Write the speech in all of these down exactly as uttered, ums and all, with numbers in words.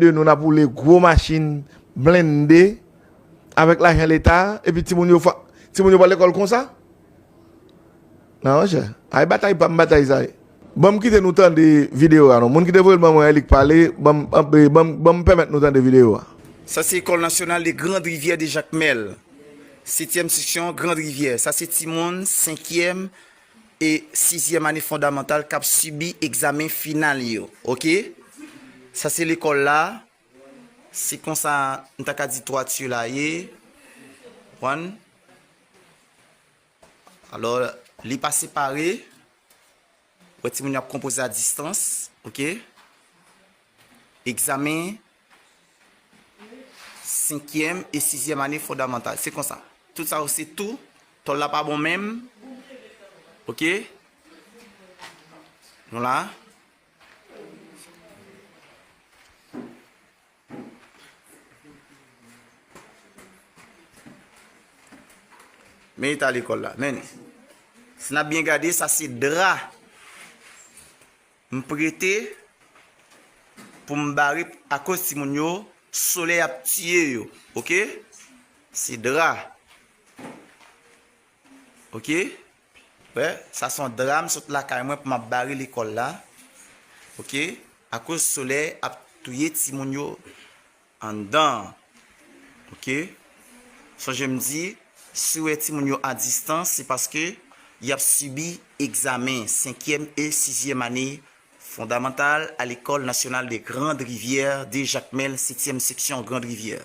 de nou, n ap woule gwo machin blende avèk lajan Leta, epi timoun yo, timoun yo pral lekòl konsa? Non, monchè. Ay batay pa m batay sa ye. Ban m kite nou tande videyo a non. Moun ki te voye l ban mwen an, li k pale, ban m, ban m, ban m pèmèt nou tande videyo a. Sa se Ecole Nationale de Grande Rivière de Jacmel. Setyèm seksyon Grande Rivière. Sa se timoun senkyèm e sizyèm ane fondamantal k ap sibi egzamen final yo. Oke? Sa se lekòl la. Se konsa, m ta ka di twati la ye. One. Alò, li pa separe. Wè timoun yo ap konpoze a distans, oke? Egzamen senkyèm e sizyèm ane fondamantal. Se konsa. Tout sa yo se tou. Tòl la pa bon menm. Oke? Nou la. Men eta lekòl la, men. Si n ap byen gade, sa se dra m prete pou m bare akoz timoun yo, solèy ap tiye yo, oke? Se dra. Oke? Wè, sa se yon dra m sot lakay mwen pou m ap bare lekòl la. Oke? Akoz solèy ap touye timoun yo anndan. Oke? Sonje m di, si w wè timoun yo a distans, se paske y ap sibi egzamen senkyèm e sizyèm ane fondamantal a Ecole Nationale de Grande Rivière de Jacmel, setyèm seksyon Grande Rivière.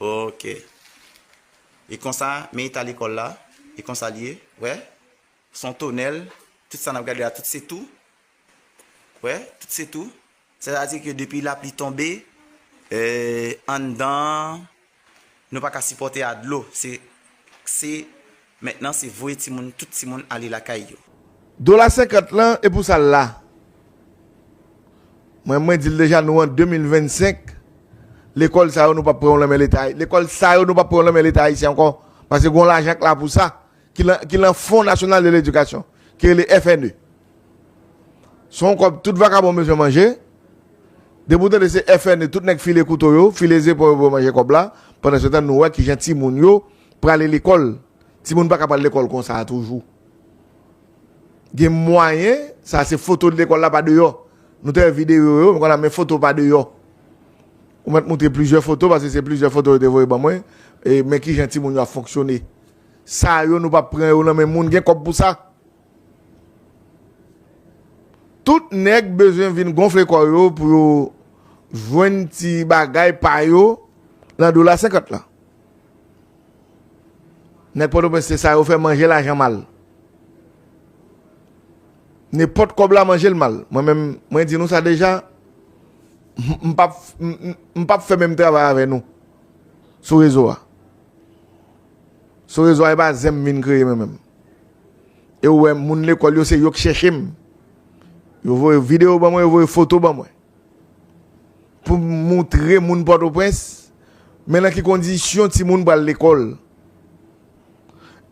Oke. E konsa, men eta lekòl la. E konsa l ye. Wè. Se yon tonèl. Tout sa n ap gade la, tout se tou. Wè, tout se tou. Sètadi ke depi lapli tonbe, eh, anndan, nou pa ka sipòte a dlo. Se, se, mentnan, se voye timoun, tout timoun ale lakay yo. Dola senkant lan, e pou sa l la. Mwen, mwen di l deja, nou an de mil vennsenk, lekòl sa yo, nou p ap pran yo nan men Leta. Lekòl sa yo, nou p ap pran yo nan men Leta ayisyen ankò. Paske gen yon lajan k la pou sa, ki lan, ki lan Fonds National de l'Éducation, ki rele F N E. Se yon kòb tout vakabon bezwen manje. Depi w tande se F N E, tout nèg file kouto yo, file zepon yo pou yo manje kòb la. Pandansetan, nou wè kijan timoun yo prale lekòl. Timoun pa ka pral lekòl konsa a toujou. Gen mwayen, sa se foto lekòl la pa deyò. Nou te wè videyo yo, m konn ap men foto pa deyò. Ou mèt montre plizyè foto, paske se plizyè foto yo te voye ban mwen. E, men kijan timoun yo ap fonksyone. Sa yo, nou p ap pran yo nan men moun gen kòb pou sa. Tout nèg bezwen vin gonfle kò yo pou yo jwenn ti bagay pa yo nan dola senkant lan. Nèg Pòtoprens, se sa yo fè, manje lajan mal. Nenpòt kòb la, manje l mal. Mwen menm, mwen di nou sa deja, m, m p ap, m, m, m p ap fè menm travay avè nou sou rezo a. Sou rezo a, e pa zen m vin kreye mwen menm. E ou wè, moun lekòl yo, se yo k chèche m. Yo voye videyo ban mwen, yo voye foto ban mwen. Pou m montre moun Pòtoprens, men nan ki kondisyon timoun pral lekòl.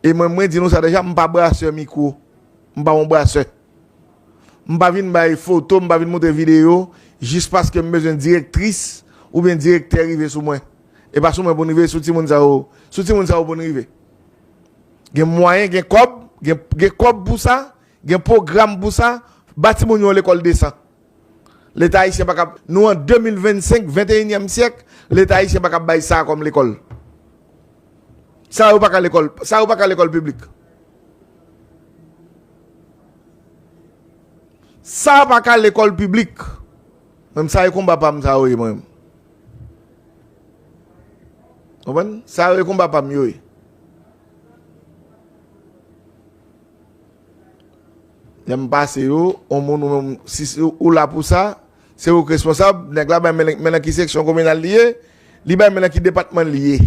E mwen, mwen di nou sa deja, m pa brasè mikwo. M pa yon brasè. M pa vin bay foto, m pa vin montre videyo, jis paske m bezwen direktris oubyen direktè rive sou mwen. E pa sou mwen pou n rive, sou timoun sa yo, sou timoun sa yo pou n rive. Gen mwayen, gen kòb, gen, gen kòb pou sa, gen pwogram pou sa, ba timoun yo yon lekòl desan. Leta ayisyen pa ka, nou an de mil vennsenk, venteyinyèm syèk, Leta ayisyen pa ka bay sa kòm lekòl. Sa yo pa ka lekòl, sa yo pa ka lekòl piblik. Sa pa ka lekòl piblik. Menm sa e konba pa m sa yo ye mwen menm. Konprann? Sa yo e konba pa m yo ye. Lè m pase yo, on moun ou menm, si se ou la pou sa, se ou k responsab, nèg la bay men, men nan ki seksyon kominal li ye, li bay men nan ki depatman li ye.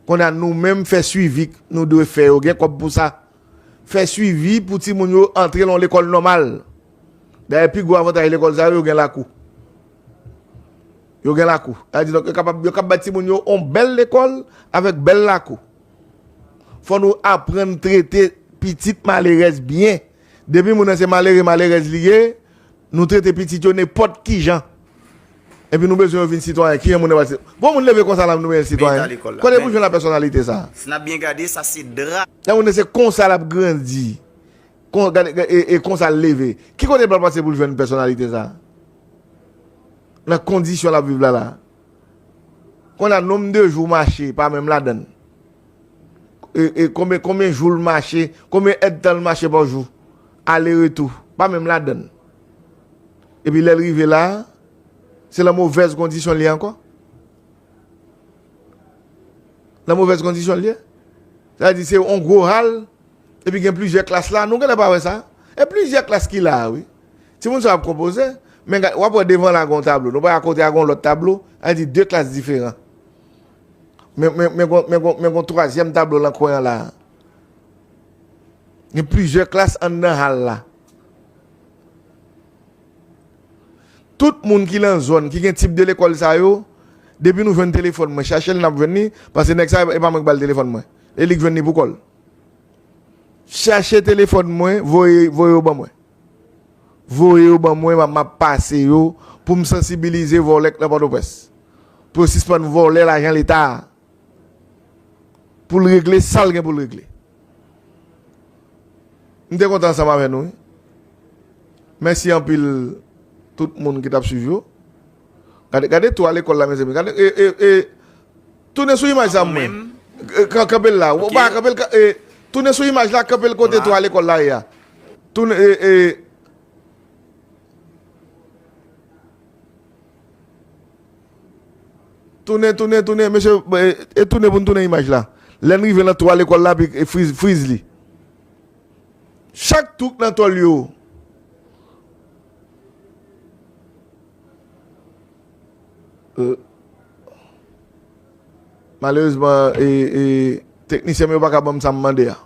Kounye a nou menm fè swivi k nou dwe fè yo, gen kòb pou sa. Fè swivi pou timoun yo antre nan yon lekòl nòmal. Dayè, pi gwo avantaj lekòl sa yo, yo gen lakou. Yo gen lakou. Sa vle di, donk, yo kapab, yo kab bay timoun yo yon bèl lekòl avèk bèl lakou. Fò nou aprann trete pitit malerèz byen. Depi moun nan se malere, malerèz li ye, nou trete pitit yo nenpòt ki jan. Epi nou bezwen yo vin sitwayen. Kijan moun nan pral si-, bon, moun leve konsa la, nou bezwen sitwayen. Kote pou jwenn la pèsonalite sa? Si n ap byen gade, sa se dra. Lè moun nan se konsa l ap grandi. Kon, gade, e, e konsa l leve. Ki kote l pral pase pou l jwenn pèsonalite sa? Nan kondisyon l ap viv la la. Konn a nonm de jou mache, pa menm ladann. E, e konbyen, konbyen jou l mache, konbyen èdtan l mache pa jou? Ale retou, pa menm ladann. Epi lè l rive la, se lan movèz kondisyon l ye ankò. Lan movèz kondisyon l ye. Sa vle di se yon gwo hal, epi gen plizyè klas la, nou genlè pa wè sa. E plizyè klas ki la a, wi. Timoun sa ap konpoze, men w ap wè devan la gen yon tablo. Nou pa akote a gen yon lòt tablo, sa vle di de klas diferan. Men, men, men, gon, men, gon, men gon twazyèm tablo lan kwen an la. Gen plizyè klas anndan hal la. Tout moun ki lan zòn, ki gen tip de lekòl sa yo, depi nou jwenn telefòn mwen, chache l n ap jwenn li, paske nèg sa e pa mwen ki ba l telefòn mwen. E li k jwenn li pou kò l. Chache telefòn mwen, voye, voye yo ban mwen. Voye yo ban mwen, m ap, m ap pase yo pou m sansibilize vòlè k nan Pòtoprens. Pou yo sispann vòlè lajan Leta a. Pou l regle sa l gen pou l regle. M te kontan ansanm avè nou, wi. Mèsi anpil tout moun ki t ap swiv yo. Gade, gade tou a lekòl la, mezanmi. Gade, e, e, e, tounen sou imaj sa mwen. E, kan-, kanpe l la. Ou pa kanpe l, ka-, e, tounen sou imaj la, kanpe l kote tou a lekòl la ye a. Tounen, e, e, Tounen, tounen, tounen, mesye, e, e tounen pou n tounen imaj la. Lè n rive nan tou a lekòl la, epi, e, friz, friz li. Chak tou k nan tòl yo. E, malerezman, e, e, teknisyen m yo pa ka ban m sa m mande a.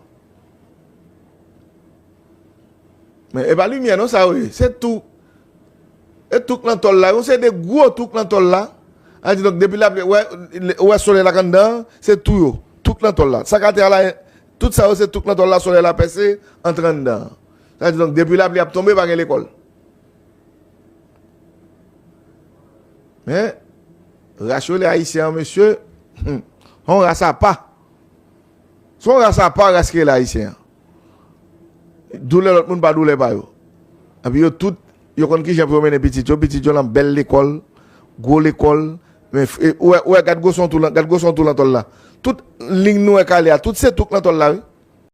Men e pa limyè non sa yo ye. Se tou. E tou k nan tòl la. Yon seri de gwo tou k nan tòl la. Sa di donk depi lapli, ou wè, ou wè solèy la k anndan an, se tou yo. Tou k nan tòl la. Sa k atè a la, tout sa yo se tou k nan tòl la, solèy la pèse, antre anndan an. Sa di donk depi lapli ap tonbe, pa gen lekòl. Men, ras yo le ayisyen an, mesye, hmm, yon ras apa. Se yon ras apa, ras kreyòl ayisyen an. Doulè lòt moun pa doulè pa yo. Epi yo tout, yo konn kijan pou yo mennen pitit yo. Pitit yo lan bèl lekòl, gwo lekòl. Men, f-, e, ou wè, ou wè, gad gwosè yon tou lan, gad gwosè yon tou lan tòl la. Tout liy nou wè kale a, tout se tou k lan tòl la, wi.